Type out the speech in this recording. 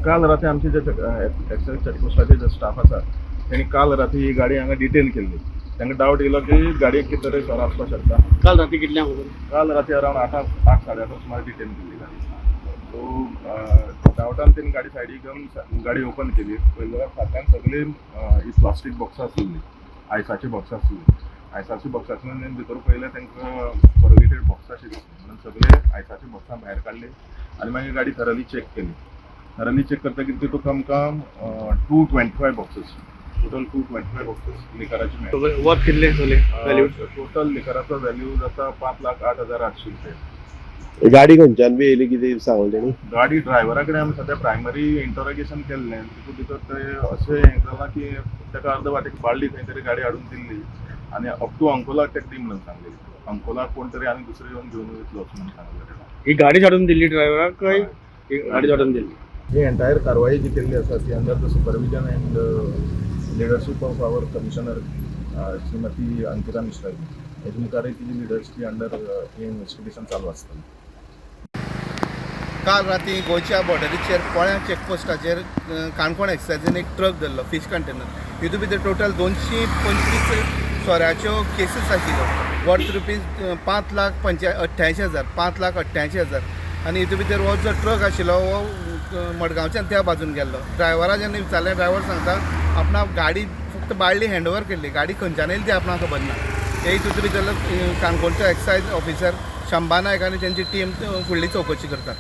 काल राती आमचे जे एक्सायज चेकपोस्टाचे जे स्टाफ आसा, तेणी काल राती ही गाडी हांगा डिटेन केल्ली. तांकां डावट येयलो की गाडयेक कितें तरी सोरो आसपाक शकता. काल राती कितल्यांक खबर? काल राती अरावंड आठांक, 8, 8:30 सुमार डिटेन केल्ली गाडी. सो डावटान तेणी गाडी सायडीक घेवन गाडी ओपन केली. पळयली जाल्यार फाटल्यान सगळी ही प्लास्टीक बॉक्सां आसलेली, आयसाची बॉक्सां आसलेली. आयसाची बॉक्सांतल्यान तेणी भितर पळयलें, तांकां कोरुगेटेड बॉक्सां अशें दिसली. म्हणून सगळे आयसाची बॉक्सां भायर काडली आनी मागीर गाडी थरली चॅक केली. थरली चॅक करतकीर तितूंत आमकां 225 boxes, total 225 boxes लिकराची मेळ्ळी. वर्थ कितले सगळे व्हॅल्यू? टोटल लिकराचो व्हॅल्यू जाता 5,08,800 रुपये. गाडी खंयच्यान बी येयली, कितें सांगलें तेणी? गाडी ड्रायव्हरा कडेन आमी सद्या प्रायमरी इंटरोगेशन केल्लें. तितूंत भितर ते अशें हें जालां की ताका अर्द वाटेक बाळ्ळी खंय तरी गाडी हाडून दिल्ली आनी अप टू अंकोलाक ताका दी म्हणून सांगलेली. अंकोलाक कोण तरी आनी दुसरो येवन घेवन वयतलो अशें म्हणून सांगलें ताका. ही गाडी हाडून दिल्ली ड्रायव्हराक काय ही गाडी हाडून दिल्ली? ही एंटायर कारवाई जी केल्ली आसा ती under the supervision and leadership of our commissioner Shrimati Ankita Mishra. हेजे मुखारय तिजी लिडरशिपी अंडर हें इन्वेस्टिगेशन चालू आसतलें. काल राती गोंयच्या बॉर्डरीचेर पोळ्या चॅकपोस्टाचेर काणकोण एक्सायझीन एक ट्रक धरलो, फीश कंटेनर. हितून भितर टोटल 225 सोऱ्याच्यो केसीस आशिल्ल्यो, वर्थ रुपीज पांच लाख पंच्या अठ्ठ्यायंशी हजार, 5,88,000. आनी हितून भितर हो जो ट्रक आशिल्लो हो मडगांवच्यान त्या बाजून गेल्लो. ड्रायव्हरा जेन्ना विचारलें, ड्रायव्हर सांगता आपणा गाडी फक्त बाळ्ळी हँडओवर केल्ली, गाडी खंयच्यान येयली ती आपणाक खबर ना. हे हितून भितर काणकोणचो एक्सायज ऑफिसर शंबा नायक आनी तेंची टीम फुडली चवकशी करतात.